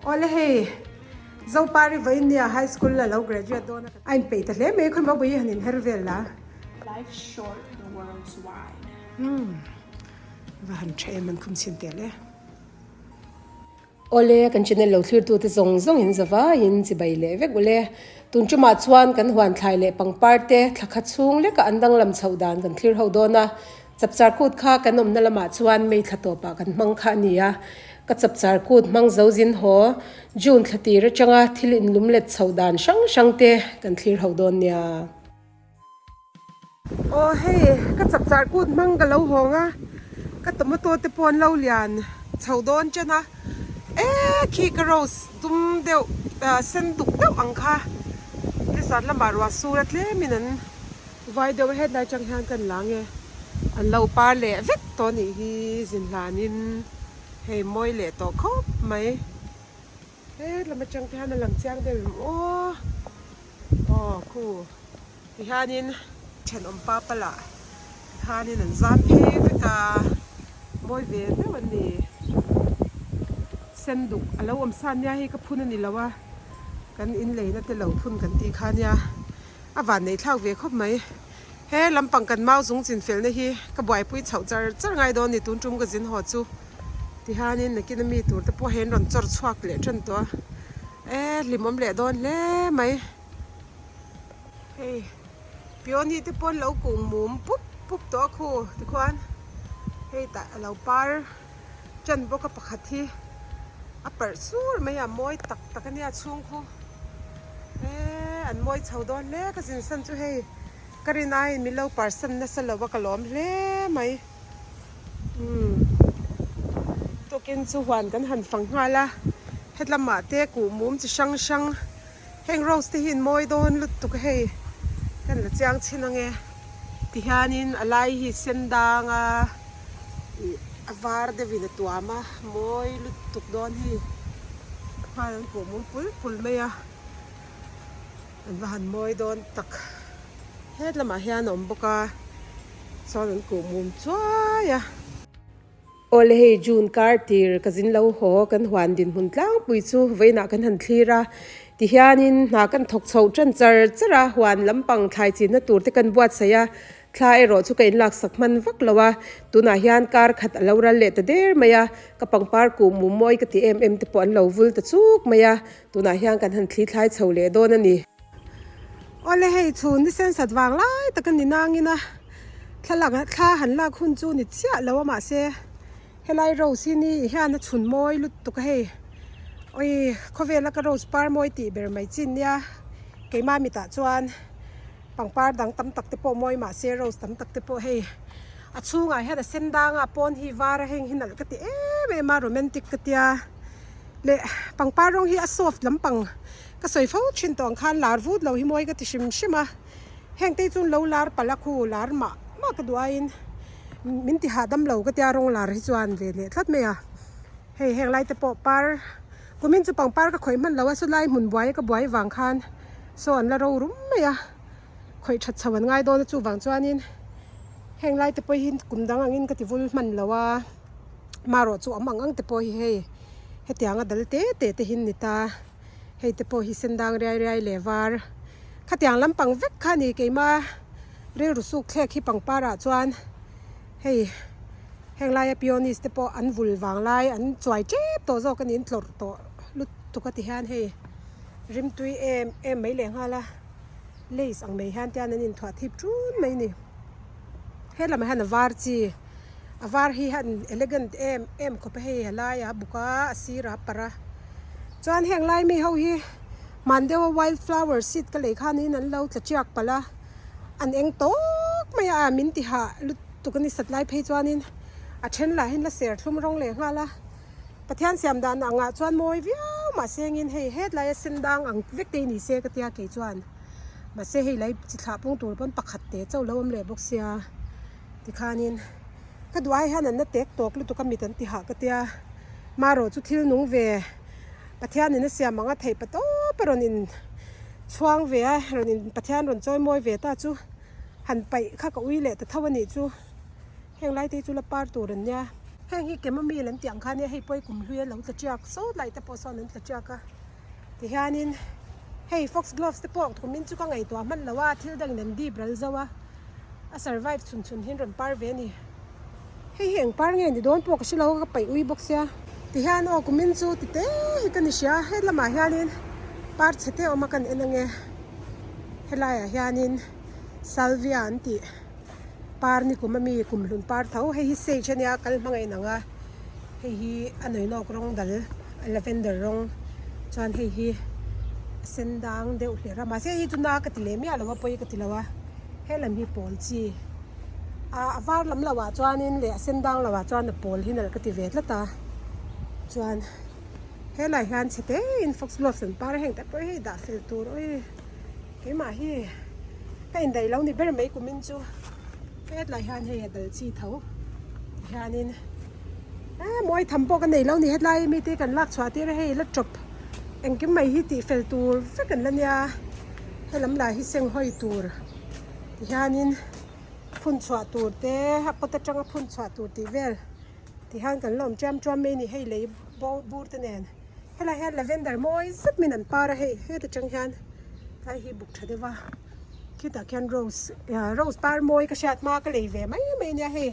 Awle hei Zopari vawiin High School la lo graduate dawn a a inpeih ta hle mai khawi mawi han inher vel la. Life's short, the world's wide. Umm va han tha em an khum chhin tel e. Awle kan channel lo thlir tute zawng zawng in zavaiin chibai leh vek ule. Tun tumah chuan kan huan thlai leh pangpar te thla khat chhung leka an danglam chhoh dan kan thlir ho dawn a. Chapchar kut kha kan awmna lamah chuan May thla tawpah kan hmang kha a ni a. Ka chapchar kut hmang zo zin haw June thla tir atanga thil inlum let chhoh dan hrang hrang te kan thlir ho dawn nia. Aw hei ka chapchar kut hmang ka lo hawng a, ka tomato te pawh an lo lian chho dawn chen a, e khi ka rose dum deuh ah sen duk deuh ang kha nizan lamah ruah sur a tlemin an vai deuh a hetlai atang hian ka la nge an lo par leh vek tawh a nih hi zin hlanin hei mawi leh tawh khawp mai hetlama atang te hian a lang chiang deuh em aw. Aw khu tihianin thenawm pa pala tikhanin an zam phei vek a mawi ve deuh an ni sen duk a lo awm sa nia hei ka phun a ni lo a kan in leina te lo phun kan tih kha nia a van neih thlak ve khawp mai he lampang kan mau zung chin felna hi ka buaipui chhoh char char ngai dawn a ni tun tum ka zin haw chu tihianin nakin ami tur te pawh hei an rawn chawr chhuak leh tan tawh a. E hlimawm leh dawn hle mai hei peony te pawh an lo kung mum pup pup tawh a khu tikhuan hei tah a lo par tan bawk a pakhat hi a parh sur mai a mawi tak tak a nia chhung khu e an mawi chho dawn hle ka zin san chu hei ka rin aiin min lo par san nasa lo a ka lawm hle mai. Umm tukin chu huan kan han fang nghal a hetlamah te kuhmum chi hrang hrang heng rose te hi an mawi dawn lutuk a hei kan la chiang chhin ange tihianin a lai hi sen dang a ih a var deuhin a tuam a mawi lutuk dawn hei huan an kuhmum pul pul mai a an va han mawi dawn tak. Hetlamah hian a awm bawk a chuan an kuh mum chuai a. Awle hei June kar tir ka zin lo haw kan huan dinhmun tlangpui chu vawiinah kan han thlir a tihianin hna kan thawk chhoh tan char char a huan lampang thlai chinna tur te kan buatsaih a thla erawh chu ka inlaksak hman vak lo a tunah hian kar khat a lo ral leh ta der mai a ka pangpar kuh mum mawi ka ti em em te pawh an lo vul ta chuk mai a tunah hian kan han thli thlai chho leh dawn a ni. Awle hei chhun ni sensat vang lai tak a ni nangin a thlalak thla han lak hun chu ni chiah lo a mahse helai rose hi ni hian a chhun mawi lutuk a hei awi khawvela ka rose par mawi tih ber mai chin nia keimah mitah chuan pangpar dang tam tak te pawh mawi mahse rose tam tak te pawh hei a chhungah hian a sen dang a pawn hi var a heng hi nalh ka ti em em a romantic ka tia leh pangpar rawng hi a soft lampang. Ka sawi fo thin tawh ang khan lar vut lo hi mawi ka ti hrim hrim a, heng te hi chuan lo lar palh a khu lar mah mah ka duh aiin min ti hahdam lo ka tia rawng lar hi chuan ve leh tlat mai a, hei heng lai te pawh par kumin chu pangpar ka khawih hman lo a saw lai hmun buai ka buai vang khan saw an la ro rum mai a, khawih that chho an ngai dawn a chuvang chuanin heng lai te pawh hi kum dang angin ka ti vul hman lo a, marawh chu awm ang ang te pawh hi hei hetiang a dal te te te hi an ni ta. Hei te pawh hi sen dang riai riai leh var khatiang lampang vek kha a ni keima rilru suk thlek hi pangpar ah chuan hei heng laia peonies te pawh an vul vang lai an chuai tep tawh zawk a ni an tlawrh tawh lutuk a ti hian hei rimtui em em mai leh nghal a lace ang mai hian te hian an inthuah thip tun mai a ni helamah hian a var chi a var hi hian elegant em em khawp a hei a laiah a buk a a sirah a parh a. Chuan heng lai mi ho hi hman deuha wild flower seed ka lei khanin an lo tla chiak palh a, an eng tawk mai a, min ti hah lutuk a ni sat lai phei chuanin a then lah hian la ser thlum rawng leh nghal a, Pathian siam dan angah chuan mawi viau mahse engin hei hetlai a sen dang ang vek te hi ni se ka tia kei chuan mahse hei lei chi thlah pung tur pawn pakhat te chauh lo awm leh bawk sia tikhanin ka duh ai hian an la tek tawk lutuk a mit an ti hah ka tia. Marawh chu thil nung ve Pathianin a siam ang a theih pa tawp a rawn in chhuang ve a, rawn in Pathian rawn chawi mawi ve ta chu han paih kha ka ui leh ta tho a nih chu. Heng lai te hi chu la par tur an nia. Heng hi chamomile an tih ang kha nia hei pawh hi kum hlui a lo tla tiak sawt lai te pawh sawn an tla tiak a tihianin hei fox gloves te pawh kumin chu ka ngaihtuah hman lo a thil dangin an dip ral zo a a survive chhun chhun hian rawn par ve a ni. Hei hi eng par nge ni dawn pawh ka hre lo a ka paih ui bawk sia. Tihian aw kumin chu ti te hi ka ni hria he lamah hianin par chhe te awm a kan en ange helaiah hianin salvia an tih par ni kum ami kumhlun par tho hei hi sage ania kal hmang a inang a hei hi a nawinawk rawng dal lavender rawng chuan hei hi a sen dang deuh hlir a mahse hei hi chu na ka ti leh miah lo a pawi ka ti lo a he lam hi pawl chi. Ah a var lam loh ah chuanin leh a sen dang loh ah chuan a pawl hi nalh ka ti ve tlat a chuan helai hian chhe te in fox gloves an par a heng te pawh hi dah fel tur awi keimah hi ka indaih lo ni ber mai kumin chu hetlai hian hei a dal chi tho tihianin eh mawi tham pawh ka nei lo ni hetlai mite kan lak chhuah tir a hei la tawp engkim mai hi tih fel tur vek an la nia helam lah hi seng hawi tur. Tihianin phun chhuah tur te a pot atanga phun chhuah tur tih vel tihian kan la awm chiam chuam mai a ni hei lei bur te nen helai hian lavender mawi zet min an par a hei heta tang hian tlai hi buk tha deuh a khitah khian rose rose par mawi ka hriat hma ka lei ve mai mai ania hei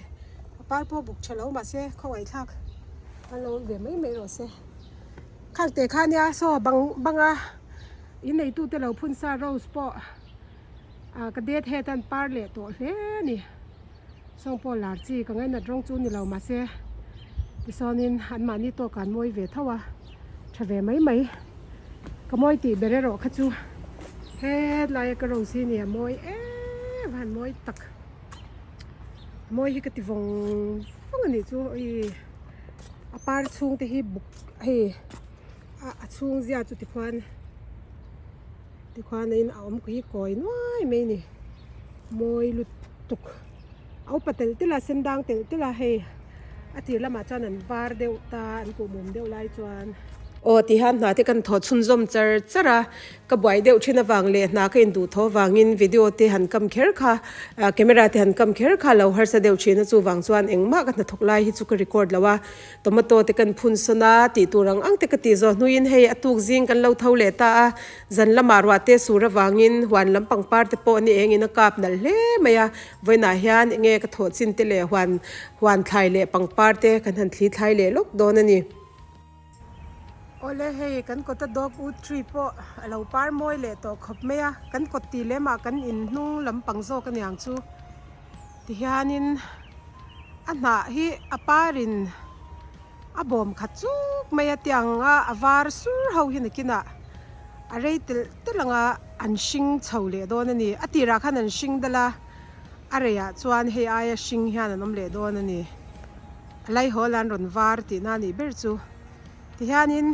a par pawh buk tha lo mahse khawngaih thlak an lo awm ve mai mai rawh se khang teh kha nia saw bang banga inneitute lo phun sa rose pawh. Ah ka det het an par leh tawh hle a ni sawng pawh lar chi ka ngainat rawng chu ni lo mahse tichuanin an mahni tawk an mawi ve tho a tha ve mai mai ka mawi tih ber erawh kha chu hetlai a ka rose hi nia mawi em a han mawi tak mawi hi ka ti vawng vawng a nih chu ih a par chhung te hi buk hei a chhung zia chu tikhuan. Tikhuanin a awm khi kawi nuai mai a ni mawi lutuk a upa telh telh a sen dang telh telh a hei a tir lamah chuan an var deuh ta an kuhmum deuh lai chuan. Aw ti hian hna te kan thaw chhunzawm char char a ka buai deuh thin avang leh hna ka induh thaw avangin video te han kam kher kha camera te han kam kher kha lo harsa deuh thin a chuvang chuan engmah ka hnathawk lai hi chu ka record lo a. Tomato te kan phun sawn a, tih tur ang ang te ka tih zawh hnuin hei a tuk zing kan lo tho leh ta a, zan lamah ruah te sur avangin huan lam pangpar te pawh ni engin a kap nalh hle mai a, vawiinah hian enge ka thawh chin te leh huan huan thlai leh pangpar te kan han thli thlai leh lawk dawn a ni. Awle hei kan kawta dog wood tree pawh a lo par mawi leh tawh khawp mai a, kan kawt tih lemah kan in hnung lampang zawk aniang chu. Tihianin a hnah hi a parin a bawm khat chuk mai a tiang a a var sur ho hi nakinah a rei telh telh ang a an hring chho leh dawn a ni a tirah khan an hring dal a a reiah chuan hei aia hring hian an awm leh dawn a ni a laihawl an rawn var tihna a nih ber chu tihianin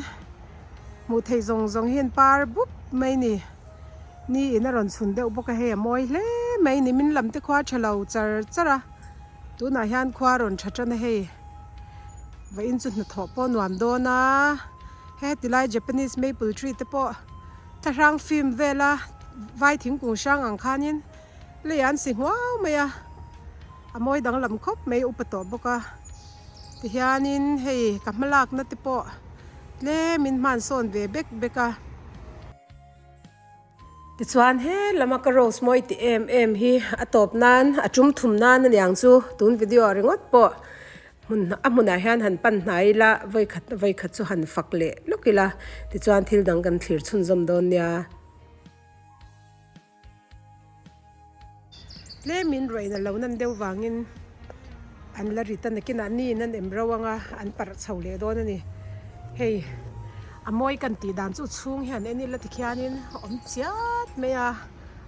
hmuh theih zawng zawng hi an par bup mai a ni. Ni in a rawn chhun deuh bawk a hei a mawi hle mai nimin lam te khua tha lo char char a tunah hian khua rawn tha tan a hei vawiin chu hnathawh pawh nuam dawn a heti lai Japanese maple tree te pawh thlahrang film vel a vai thingkung hrang ang khanin lei an si nghuau mai a a mawi danglam khawp mai upa tawh bawk a tihianin hei ka hmalakna te pawh tlemin hmansawn ve bek bek a. Tichuan he lama ka rose mawi ti em em hi a tawp nan a tum thum nan aniang chu tun video ah ringawt pawh hmun a hmunah hian han pan hnai ila vawikhat vawikhat chu han fak leh lawk ila tichuan thil dang kan thlir chhunzawm dawn nia. Tlemin ruain a lo nan deuh vangin an la rit a nakinah niin an em ro anga an parh chho leh dawn a ni. Hei a mawi kan tih dan chu chhung hian en ila tikhianin a awm chiat mai a,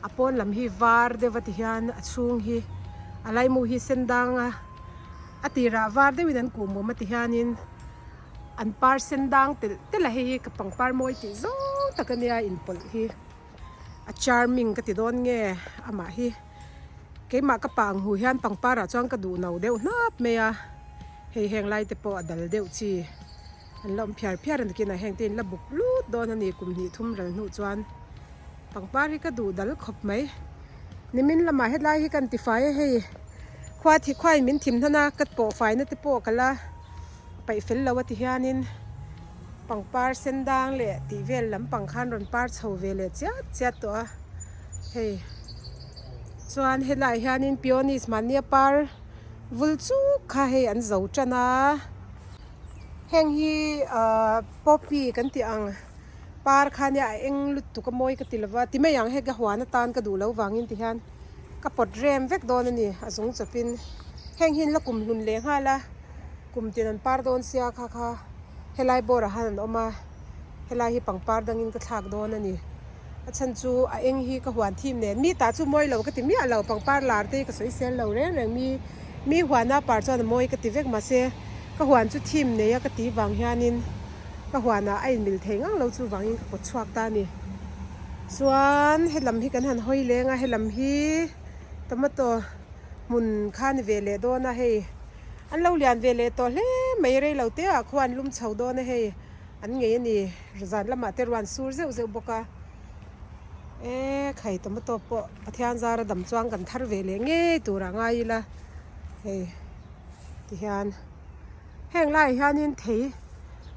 a pawn lam hi var deuh a tihian a chhung hi a laimu hi sen dang a, a tirah var deuhin an kuh mum a tihianin an par sen dang telh telh a hei hi ka pangpar mawi tih zawng tak a nia inpawlh hi. A charming ka ti dawn nge amah hi keimah ka pang hu hian pangpar ah chuan ka duh no deuh hnap mai a hei heng lai te pawh a dal deuh chi an la awm phiar phiar a nakinah heng te in la buk lut dawn a ni kum hnih thum ral hnuh chuan pangpar hi ka duh dal khawp mai nimin lamah hetlai hi kan tifai a hei khua thi khuain min thim hnan a ka pawh faina te pawh ka la. Paih fel lo a ti hianin pangpar sen dang leh tih vel lampang khan rawn par chho ve leh chiat chiat tawh a hei chuan helaiah hianin peonies mahnia par vul chuk kha hei an zo tan a heng hi ahh poppy kan tih ang par kha nia a eng lutuk a mawi ka ti lova ti mai ang hei ka huan atan ka duh loh vangin ti hian ka pawt rem vek dawn a ni a zung chawpin heng hi an la kum hlun leh nghal a. Kum tin an par dawn sia kha kha helai bawrah han an awm a, helai hi pangpar dangin ka thlak dawn a ni. A chhan chu a eng hi ka huan thim nen mi tah chu mawi lo ka ti miah lo, pangpar lar te hi ka sawi sel lo reng reng mi mi huana par chuan a mawi ka ti vek mahse ka huan chu thim nei a ka ti vang hianin ka huanah a inmil thei ngang lo chu vangin ka pawt chhuak ta a ni. Chuan helam hi kan han hawi leng a, helam hi tomato hmun kha a ni ve leh dawn a hei. An lo lian ve leh tawh hle mai rei lo te ah khuan lum chho dawn a hei an ngei a ni zan lamah te ruan sur zeuh zeuh bawk a e khai tomato pawh Pathian zara dam chuan kan thar ve leh ngei tur ah ngai ila hei ti hian heng laiah hianin thei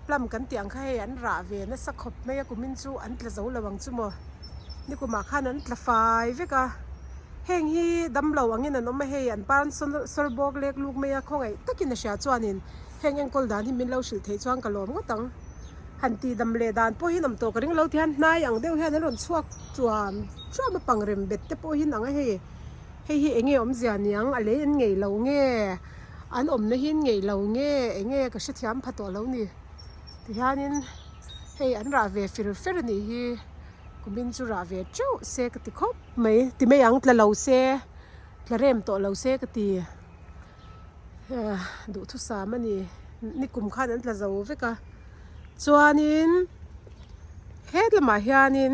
plum kan tih ang kha hei an rah ve nasa khawp mai a kumin chu an tla zo lo ang chu maw nikumah khan an tla fai vek a. Heng hi damlo angin an awm a hei, an pan sawr bawk lek luk mai a, khawngaih takin a hria chuanin heng enkawl dan hi min lo hrilh theih chuan ka lawm ngawt ang. Han tih dam leh dan pawh hi an awm tawh ka ring lo tihian hnai ang deuh hian an rawn chhuak chuam chuam a pang rem bet te pawh hi an ang a hei, hei hi enge awmzia niang a lei an ngei lo nge an awmna hi an ngei lo nge enge ka hrethiam pha tawh lo ni tihianin hei an rah ve fir fer a nih hi kumin chu rah ve teuh se ka ti khawp. Mai ti mai ang tla lo se tla rem tawh lo se ka ti duhthusam a ni nikum khan an tla zo vek a chuanin het lamah hianin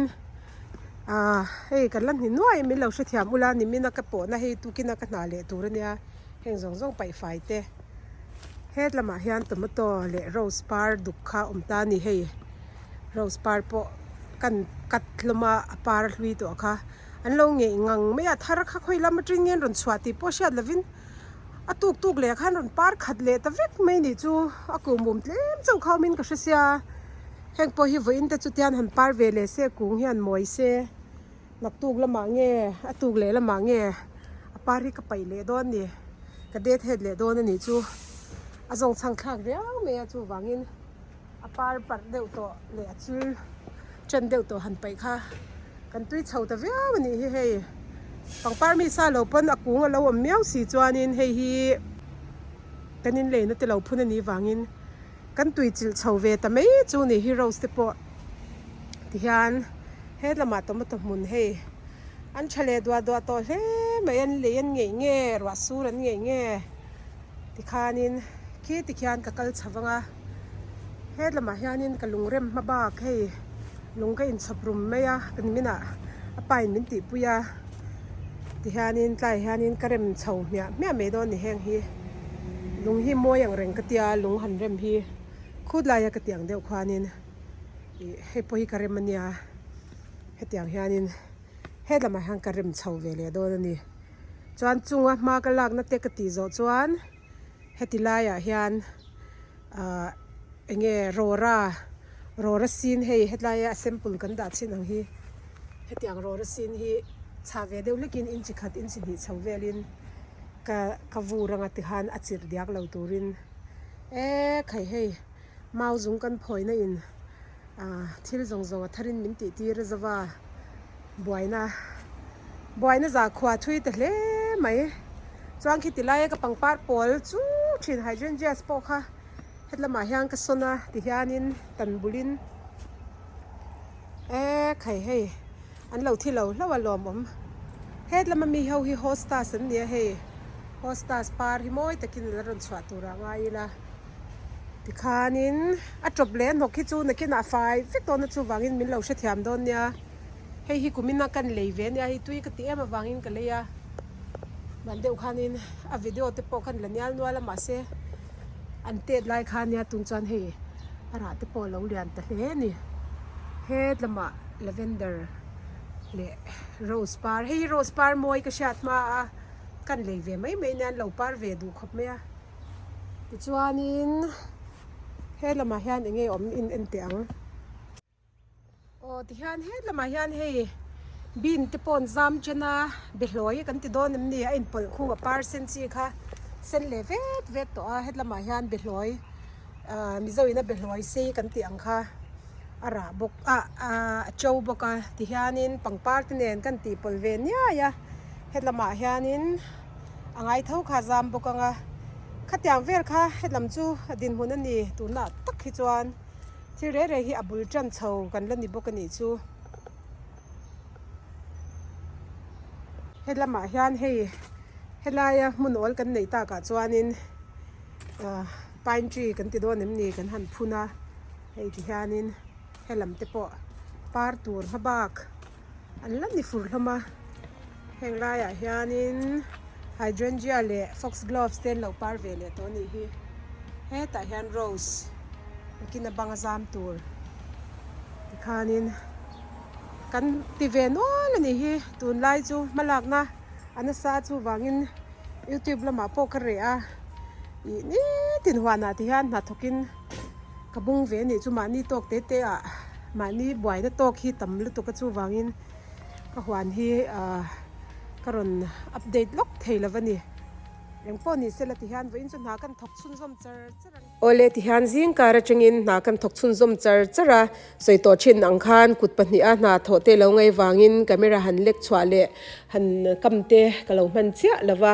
ah hei kan la hni nuai min lo hrethiam ula nimina ka pawhna hei tukina ka hna leh tur ania heng zawng zawng paih fai te het lamah hian tomato leh rose par duk kha a awm ta a ni hei. Rose par pawh kan cut hlawm a a par hlui tawh kha an lo ngeih ngang mai a thar kha khawi lam atangin nge an rawn chhuah tih pawh hriat lovin a tuk tuk leh khan rawn par khat leh ta vek mai nih chu a kuhmum tlem chauh kha awmin ka hre sia heng pawh hi vawiin te chu tian han par ve leh se kung hian mawi se naktuk lamah nge a tuk leh lamah nge a par hi ka paih leh dawn a ni ka det het leh dawn a nih chu a zawng chhang thlak riau mai a chuvangin. A par parh deuh tawh leh a chil chen deuh tawh han paih kha kan tui chho ta viau a nih hi hei pangpar mi sa lo pawn a kung a lo awm miau si chuanin hei hi kan inleina te lo phun a nih vangin kan tui chilh chho ve ta mai chu ni hi rose te pawh tihian he lamah tomato hmun hei an tha leh duah duah tawh hle mai an lei an ngeih nge ruah sur an ngeih nge tikhanin khi tikhian ka kal chho vang a. He lamah hianin ka lung rem hma bak hei lung ka inchhawp rum mai a kan minah a pa in min tihpui a tihianin tlaiah hianin ka rem chho hmiah hmiah mai dawn a ni heng hi lung hi mawi ang reng ka tia lung han rem hi khut laia ka tih ang deuh khuanin ih hei pawh hi ka rem a nia hetiang hianin he lamah hian ka rem chho ve leh dawn a ni chuan chunga hma ka lakna te ka tih zawh chuan. Heti laiah hian ahh enge rawra rawra sin hei hetlaia a sample kan dah chhin ang hi hetiang rawra sin hi chhah ve deuh hlekin inchi khat inchi hnih chho velin ka ka vur anga tikhan a chirh diak lo turin e khai hei mau zung kan phawina in ahh thil zawng zawng a tharin min tih tir a zova buaina buaina zahkhua thui ta hle mai chuan khiti laia ka pangpar pawl chu thin hydrangeas pawh kha hetlamah hian ka sawn a tihianin tan bulin e khai hei an lo thi lo hlauh a lawmawm hetlama mi ho hi hostas an ni a hei hostas par hi mawi takin la rawn chhuah turah ngai ila. Tikhanin a tawp leh a hnawk hi chu nakinah a fai vek dawn a chuvangin min lo hrethiam dawn nia. Hei hi kumina kan lei ve ania hei tui ka ti em avangin ka lei a. Ban deuh khanin a video te pawh khan la nial nual a mahse an tet lai kha ania tun chuan hei a rah te pawh a lo lian ta hle a ni. Het lamah lavender leh rose par hei hi rose par mawi ka hriat hma a kan lei ve mai mai nia an lo par ve duh khawp mai a. Tichuanin. He lamah hian eng nge awm in en teh ang. Aw tihian he lamah hian hei bean te pawh an zam chen a, behlawi kan ti dawn em ni a inpawlh khu a par sen chi kha sen leh vet vet tawh a hetlamah hian behlawi ah mizo in a behlawi sei kan tih ang kha a rah bawk a ah a to bawk a tihianin pangpar te nen kan tih pawlh ve niai a hetlamah hianin a ngai tho kha a zam bawk ang a khatiang vel kha hetlam chu a dinhmun a ni tunah tak hi chuan. Thil reh reh hi a bul tan chho kan la ni bawk a nih chu. Helamah hian hei helaia hmun awl kan neih takah chuanin ah pine tree kan ti dawn em ni kan han phun a hei ti hianin helam te pawh par tur hma bak an la ni fur hlawm a heng laiah hianin hydrangea leh fox gloves te an lo par ve leh tawh a nih hi hetah hian rose nakin a bang a zam tur tikhanin kan ti ve nual a nih hi tunlai chu hmalakna a nasa chuvangin youtube lamah pawh ka reh a ih nitin huanah ti hian hnathawkin ka bung ve a nih chu mahni tawk te te ah mahni buaina tawk hi tam lutuk a chuvangin ka huan hi ah ka rawn update lawk thei lo a ni engpawh ni sela ti hian vawiin chu hna kan thawk chhunzawm char char ang. Awle ti hian zingkar atangin hna kan thawk chhunzawm char char a sawi tawh thin ang khan kut pahniha hna thawh te lo ngaih vangin camera han lek chhuah leh han kam te ka lo hman chiah lo va.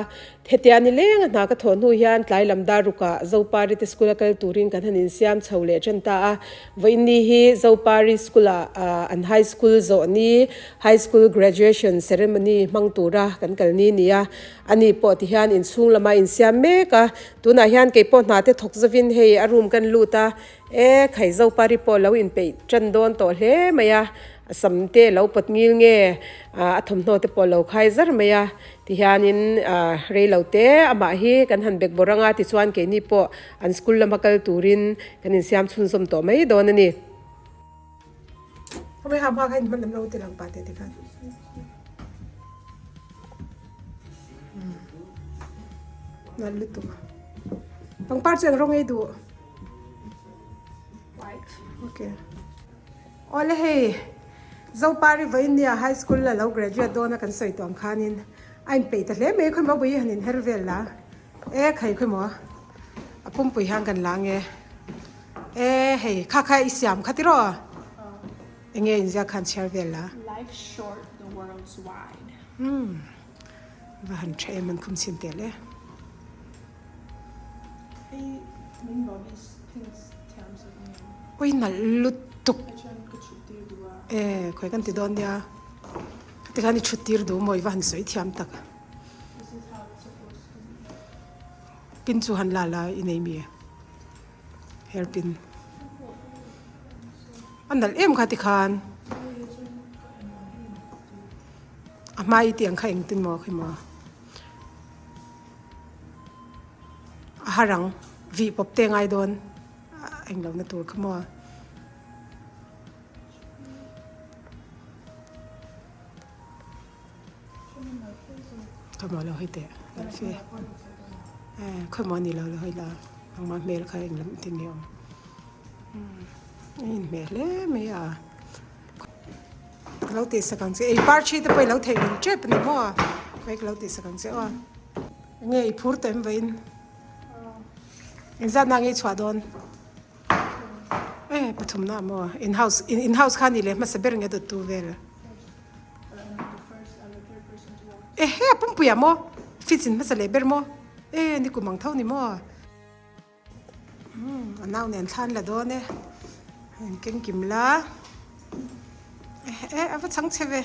Hetia ni leng a hna ka thawh hnu hian tlai lam dar rukah Zopari te school a kal turin kan han insiam chho leh tan ta a. Vawiinni hi Zopari school ah an high school zawh ni, high school graduation ceremony hmang tura kan kal ni nia. Ani pawh ti hian inchhung lama insiam mek a. Tunah hian kei pawh hna te thawk zavin hei a room kan lut a, e khai Zopari pawh lo inpeih tan dawn tawh hle mai a. A sam te lo pawt ngil nge a thawmhnaw te pawh lo khai zar mai a tihianin rei lo te amah hi kan han bek bawrh anga tichuan keini pawh an school lama kal turin kan insiam chhunzawm tawh mai dawn a ni. Pangpar chu eng rawng ei duh? White. Okay. Awle hei, Zopari Vawinia High School a lo graduate dawn a kan sawi tawh ang khanin a inpeih ta hle mai, khawimaw bui han inher vel la, e khai khawimaw a pumpui hian kan la nge, e hei kha kha i siam kha tiraw enge inziak khan chhiar vel la. Life short the world's wide. Umm va han tha em an khum chhin tel e. Hei min bobby pins thiam zawk nge. Ui nalh lutuk. E khawi kan ti dawn nia. Khati khan i thut tir duh maw i va han sawi thiam tak. Pin chu han la la i nei mi hair pin. A nalh em kha tikhan. A hma i tih ang kha engtin maw khi maw. A har ang vih pawp te ngai dawn eng lo na tur kha maw. Khaw maw lo hawi teh nalh fe eh khaw maw ni lo lo hawi la engmah hmel kha eng lam tin nge awm a inhmeh hle mai a. Ka lo tih sak ang che ei par thi te pawh i lo theih ngei tep a ni maw khawi ka lo tih sak ang che aw enge i phur tawh em vawiin engzat na nge i chhuah dawn e pathum na maw in house in house kha ni leh hmasa ber nge dawt tu vel e he a pumpui ah maw fits in hmasa leh ber maw e ni kum ang tho ni maw. A nau nen thlan la dawn e engkim kim la eh a va chhang chhe ve.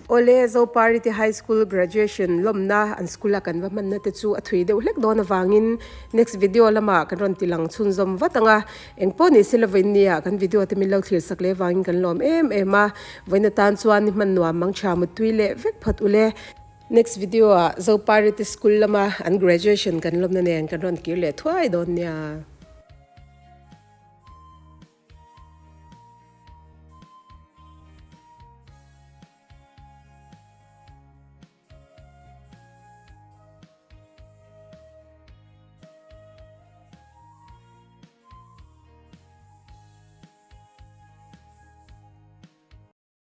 Awle Zoparite High School graduation lawmna an school a kan va hmanna te chu a thui deuh hlek dawn avangin next video lamah kan rawn ti lang chhunzawm vat ang a, engpawh ni se la vawinia kan video te min lo thlir sak leh avangin kan lawm em em a, vawiin atan chuan ni hman nuam mang tha muttui leh vek phawt ule. Next video ah Zoparite School lama an graduation kan lawmna nen kan rawn kir leh thuai dawn nia.